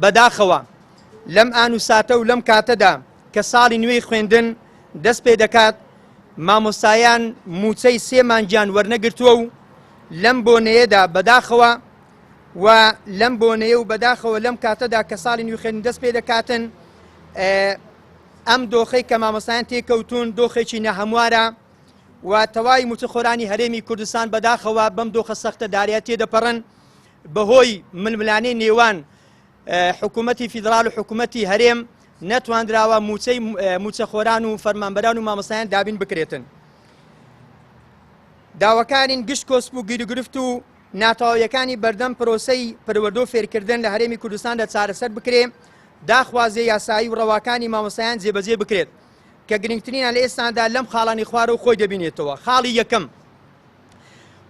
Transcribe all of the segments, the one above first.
بەداخەوە لەم ئان و ساتە و لەم کاتەدا کە ساڵی نوێی خوێندن دەست پێ دەکات، مامۆستایان مووچەی سێ مانگیان وەرنەگرتووە و لەم بۆنەیەدا بەداخەوە و لەم بۆنەیە و بەداخەوە لەم کاتەدا کە ساڵی نوێی خوێندن دەست پێ دەکاتن ئەم دۆخەی کە مامۆستایان تێکەوتون دۆخێکی ناهەموارە و تەواوی مووچەخۆرانی هەرێمی کوردستان بەداخەوە بەم دۆخە سەختە داریا تێدەپەڕن بەهۆی ململانێ نێوان حکوومەتی فیدرال و حکوومەتی هەرێم نەتواندراوە مووچەی مووچەخۆران و فەرمانبەران و مامۆستایان دابین بکرێتن. داواکارین گشت کۆسپ و گیروگرفت و ناتەواویەکانی بەردەم پرۆسەی پەروەردە و فێرکردن لە هەرێمی کوردستاندا چارەسەر بکرێ، داخوازیە یاسایی و ڕەواکانی مامۆستایان جێبەجێ بکرێت کە گرنگترینیان لە ئێستادا لەم خاڵانی خوارەوە خۆی دەبینێتەوە. خاڵی یەکەم،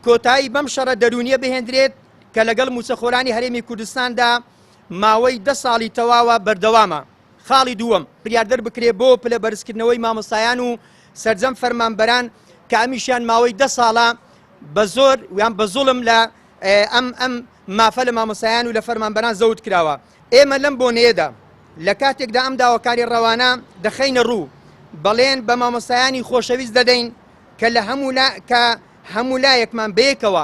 کۆتایی بەم شەڕە دەروونیە بهێندرێت کە لەگەڵ مووچەخۆرانی هەرێمی کوردستاندا ماوەی دە ساڵی تەواوە بەردەوامە. خاڵی دووەم، بڕیار دەربکرێت بۆ پلە بەرزکردنەوەی مامۆستایان و سەرجەم فەرمانبەران کە ئەمیشیان ماوەی دە ساڵە بە زۆر یان بە زوڵم لە ئەم ئەم مافە لە مامۆستایان و لە فەرمانبەران زەوت کراوە. ئێمە لەم بۆنەیەدا لە کاتێکدا ئەم داواکاری ڕەوانە دەخەینە ڕوو، بەڵێن بە مامۆستایانی خۆشەویست دەدەین کە لە هەموو لا کە هەموو لایەکمان بەیەکەوە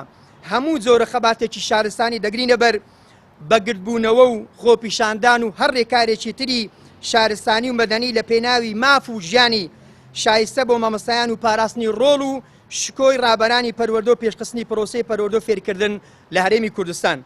هەموو جۆرە خەباتێکی شارستانی دەگرینە بەر بە گردبوونەوە و خۆپیشاندان و هەر ڕێکارێکی تری شارستانی و مەدەنی لە پێناوی ماف و ژیانی شایستە بۆ مامۆستایان و پاراستنی ڕۆڵ و شکۆی ڕابەرانی پەروەردە و پێشخستنی پرۆسەی پەروەردە و فێرکردن لە هەرێمی کوردستان.